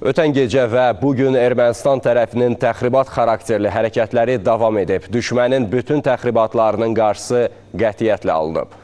Ötən gecə və bugün Ermənistan tərəfinin təxribat xarakterli hərəkətləri davam edib. Düşmənin bütün təxribatlarının qarşısı qətiyyətlə alınıb.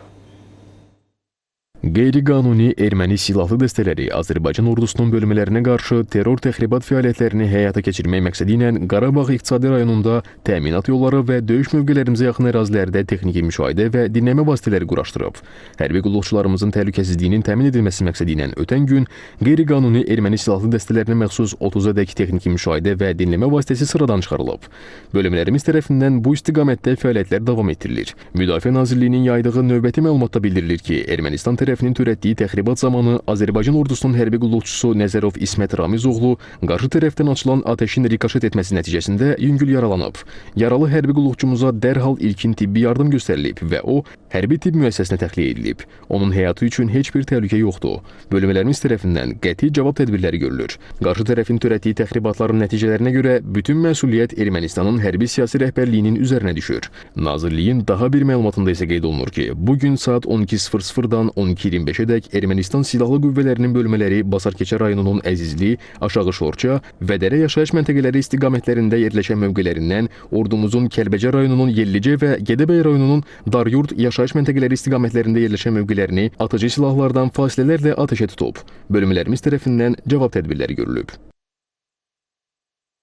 Qeyri-qanuni erməni silahlı dəstələri Azərbaycan ordusunun bölmələrinə qarşı terror təxribat fəaliyyətlərini həyata keçirmək məqsədi ilə Qarabağ iqtisadi rayonunda təminat yolları və döyüş mövqelərimizə yaxın ərazilərdə texniki müşahidə və dinləmə vasitələri quraşdırıb. Hərbi qulluqçularımızın təhlükəsizliyinin təmin edilməsi məqsədi ilə ötən gün qeyri-qanuni erməni silahlı dəstələrinə məxsus 30-a dək texniki müşahidə və dinləmə vasitəsi sıradan çıxarılıb. Bölmələrimiz tərəfindən bu istiqamətdə fəaliyyətlər davam etdirilir. Müdafiə Nazirliyinin yaydığı növbəti məlumatda bildirilir ki, Ermənistan tərəfinin törətdiyi təxribat zamanı Azərbaycan ordusunun hərbi qulluqçusu Nəzərov İsmət Ramizoğlu qarşı tərəfdən açılan atəşin rikoşet etməsi nəticəsində yüngül yaralanıb. Yaralı hərbi qulluqçumuza dərhal ilkin tibbi yardım göstərilib və o, hərbi tibb müəssisəsinə təxliyə edilib. Onun həyatı üçün heç bir təhlükə yoxdur. Bölmələrimiz tərəfindən qəti cavab tədbirləri görülür. Qarşı tərəfin törətdiyi təxribatların nəticələrinə görə bütün məsuliyyət Ermənistanın hərbi siyasi rəhbərliyinin üzərinə düşür. Nazirliyin daha bir məlumatında isə qeyd olunur ki, bugün saat 12:00-dan 12:25-ədək Ermənistan Silahlı Qüvvələrinin bölmələri Basarkeçə rayonunun Əzizli, Aşağı Şorça və Dərə yaşayış məntəqələri istiqamətlərində yerləşən mövqelərindən ordumuzun Kəlbəcər rayonunun Yellicə və Gədəbəy rayonunun Daryurt yaşayış məntəqələri istiqamətlərində yerləşən mövqelərini atıcı silahlardan fasilələrlə atəşə tutub. Bölmələrimiz tərəfindən cavab tədbirləri görülüb.